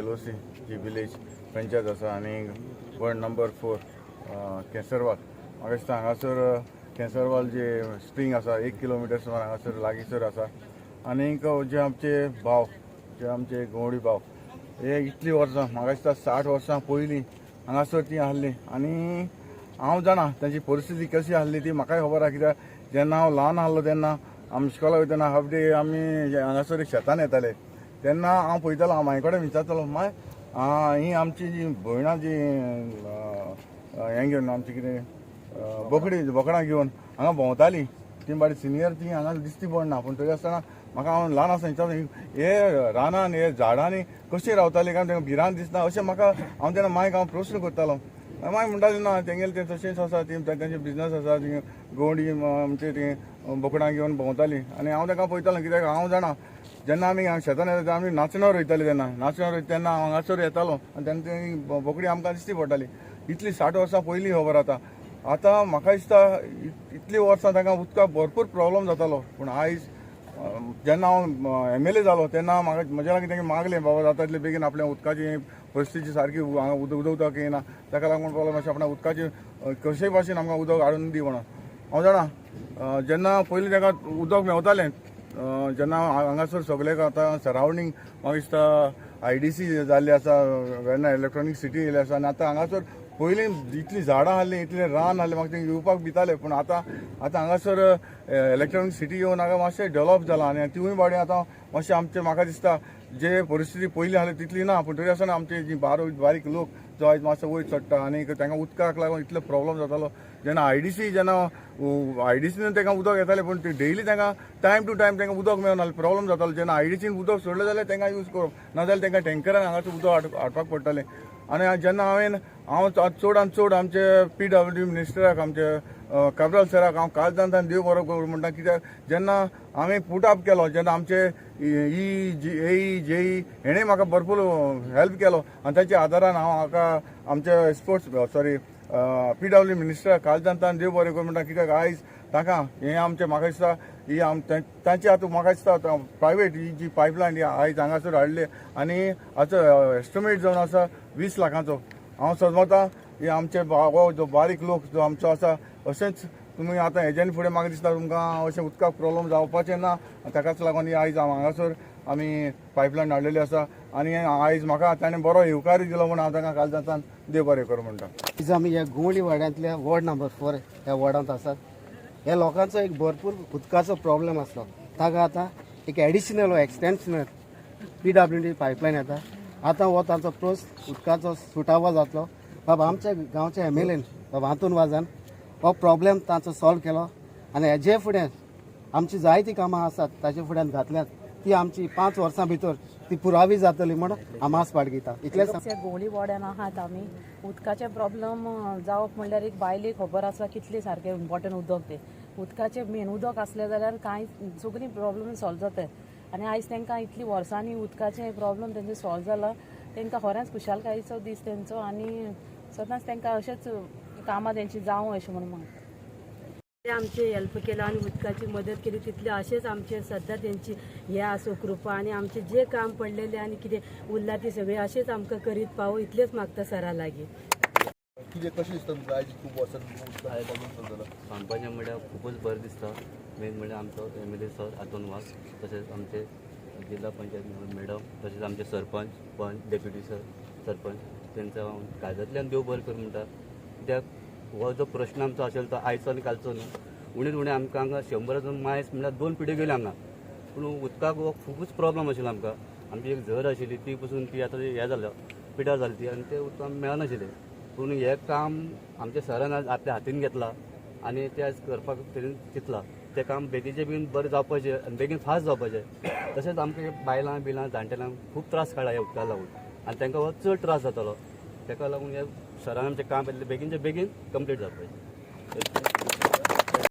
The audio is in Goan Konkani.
केलोसी जी विलेज पंचायत आसा आनी वॉर्ड नंबर 4 केसरवाल. म्हाका दिसता हांगासर केसरवाल जे स्प्रींग आसा, 1 किलोमिटर सुमार हांगासर लागींसर आसा. आनीक जे आमचे भाव, जे आमचे गवडी भाव, हे इतलीं वर्सां, म्हाका दिसता 60 वर्सां पयलीं हांगासर ती आहली. आनी हांव जाणा तांची परिस्थिती कशी आहली ती म्हाकाय खबर आहा, कित्याक जेन्ना हांव ल्हान आहलो तेन्ना आमी इस्कोलाक वयतना हाफ डे आमी हांगासर एक शेतान येताले. तेन्ना हांव पळयतालो, हांव मांय कडेन विचारतालो, माय, ही आमची जी भयणां जी हें घेवन, आमची कितें बोकडी, बोकडां घेवन हांगा भोंवताली, ती बारी सिनियर, ती हांगा दिसती पडना. पूण तरी आसतना म्हाका, हांव ल्हान आसतना विचारता, हे रानान, हे झाडांनी कशी रावताली काय, तांकां भिरांत दिसना अशें म्हाका? हांव तेन्ना मायक हांव प्रस्न करतालो. माय म्हणटाली, ना, तेंगेले तें तशेंच आसा, ती तेंचे बिजनस आसा, ती गवंडी आमचे ती बोकडां घेवन भोंवताली. आनी हांव तांकां पळयतालो, कित्याक हांव जाणा, जेन्ना आमी हांगा शेतान येता, आमी नाचण्यां रोयताली. तेन्ना नाचण्यां रोयता तेन्ना हांव हांगासर येतालो आनी तेन्ना ती बोकडी आमकां दिसती पडटाली. इतली 60 वर्सां पयलीं खबर. आतां आतां म्हाका दिसता इतलीं वर्सां तांकां उदकाक भरपूर प्रॉब्लम जातालो. पूण आयज जेन्ना हांव एमएलए जालो तेन्ना म्हाका म्हज्या लागीं तेंगे मागलें, बाबा, जाता तितले बेगीन आपल्या उदकाची परिस्थिती सारकी, हांगा उदक उदक येना, ताका लागून प्रॉब्लम मातशें, आपणा उदकाची कशेय भाशेन आमकां उदक हाडून दी म्हणून. हांव जाणा, जेन्ना पयलीं तांकां उदक मेवतालें, जेन्ना हांगासर सगळे आतां सरावंडींग म्हाका दिसता आयडीसी जाल्ली आसा, वेर्ना इलेक्ट्रॉनीक सिटी येयली आसा. आनी आतां हांगासर पयलीं इतलीं झाडां आहलीं, इतलें रान आहलें, म्हाका तें येवपाक भिताले. पूण आतां आतां हांगासर इलेक्ट्रॉनीक सिटी येवन हांगा मातशें डेव्हलप जालां आनी तिवूय बाडी आतां मातशें आमचें, म्हाका दिसता, जे परिस्थिती पयलीं आहली तितली ना. पूण तरी आसतना आमचे जी बारीक बारीक लोक जो आयज मातसो वयर चडटा आनी तांकां उदकाक लागून इतलो प्रॉब्लम जातालो. जेन्ना आयडीसी, जेन्ना आयडीसीन तांकां उदक येतालें, पूण डेली तांकां टायम टू टायम तांकां उदक मेळना, प्रॉब्लम जातालो. जेन्ना आयडीसीन उदक सोडलें जाल्यार तांकां यूज करप, नाजाल्यार तांकां टँकरान हांगासर उदक हाडपाक पडटालें. आनी जेन्ना हांवें चड आनी चड आमचे पीडब्ल्यूडी मिनिस्टराक, आमचे काब्राल सराक हांव काळजांतल्यान देव बरो करूं म्हणटा, कित्याक जेन्ना हांवें पुटअप केलो, जेन्ना आमचे ई जी ए जेई हेणें म्हाका भरपूर हेल्प केलो आनी ताच्या आदारान हांव हाका आमचे स्पोर्ट्स, सॉरी, पीडब्ल्यू मिनिस्टर काळजांतल्यान देव बरें करूं म्हणटा, कित्याक आयज ताका हें आमचें, म्हाका दिसता, ही तांची आतां म्हाका दिसता प्रायवेट ही जी पायपलायन ही आयज हांगासर हाडली आनी हाचो एस्टिमेट जावन आसा 20 लाखांचो. हांव समजता, ही आमचे हो जो बारीक लोक जो आमचो आसा, अशेंच तुमी आतां हेज्यान फुडें म्हाका दिसता तुमकां अशें उदकाक प्रॉब्लम जावपाचें ना. ताकाच लागून ही आयज हांगासर आमी पायपलायन हाडलेली आसा आनी आयज म्हाका ताणें बरो येवकार दिलो म्हूण हांव तांकां काळजांतल्यान देव बरें करूं म्हणटा. आज आमी ह्या गोवंडी वाड्यांतल्या वॉर्ड नंबर 4 ह्या वॉर्डांत आसात. ह्या लोकांचो एक भरपूर उदकाचो प्रॉब्लेम आसलो. ताका आतां एक एडिशनल वा एक्सटेन्शनल पीडब्ल्यूडी पायपलायन येता. आतां हो तांचो प्रस्न उदकाचो सुटावो जातलो. बाबा, आमच्या गांवच्या एमएलएन बाबा आंतून वाजान हो प्रॉब्लेम तांचो सॉल्व केलो आनी हेजे फुडें आमची जायतीं कामां आसात ताचे फुड्यान घातल्यात, ती आमची 5 वर्सां भितर ती पुरावी जातली म्हण आमास बाळगिता. इतलेंच. गोवली वॉर्डान आहात आमी. उदकाचे प्रॉब्लम जावप म्हणल्यार एक बायलेक खबर आसा कितलें सारकें इम्पॉर्टंट उदक तें. उदकाचें मेन उदक आसलें जाल्यार कांय सगळीं प्रॉब्लम सॉल्व जाता. आनी आयज तांकां इतली वर्सांनी उदकाचें प्रॉब्लम तेंचें सॉल्व जाला. तांकां खरेंच खुशालकायेचो दीस तेंचो आनी सदांच तांकां अशेंच कामां तेंची जावं अशें म्हणून मागता. ते आमचे हेल्प केला आनी उदकाची मदत केली तितले अशेंच आमचेर सद्दां तेंची हे आसूं कृपा आनी आमचें जे काम पडलेलें आनी कितें उरलां ती सगळें अशेंच आमकां करीत पावो, इतलेंच मागता सरा लागीं. कितें, कशें दिसता तुमकां आयज खूब वर्सां उदक प्रॉब्लम सॉल्व जाला? सांगपाचें म्हणल्यार खुबूच बरें दिसता. मेन म्हणल्यार आमचो एमएलए सर आंतोन वाज, तशेंच आमचे जिल्हा पंचायत मॅडम, तशेंच आमचे सरपंच, पंच, डेप्युटी सर सरपंच, तेंचो हांव काळजांतल्यान देव बरें करूं म्हणटा. कित्याक हो जो प्रश्न आमचो आशिल्लो तो आयचो आनी कालचो न्हू. उणें उणें आमकां हांगा 100 मायज म्हणल्यार दोन पिढ्यो गेल्यो हांगा. पूण उदकाक हो खुबूच प्रॉब्लम आशिल्लो आमकां. आमची एक झर आशिल्ली, ती पसून ती आतां हें जाल्या, पिड्यार जाली ती आनी तें उदक आमकां मेळनाशिल्लें. पूण हें काम आमच्या सरान आज आपल्या हातीन घेतलां आनी तें आज करपाक तेणी चिंतलां. तें काम बेगीनचे बेगीन बरें जावपाचें आनी बेगीन फास्ट जावपाचें. तशेंच आमकां बायलां बिलां जाणटेल्यांक खूब त्रास काडला ह्या उदकाक लागून आनी तांकां हो चड त्रास जातालो. ताका लागून हे सरान आमचें काम बेगीनचे बेगीन कंप्लीट जावपाचें.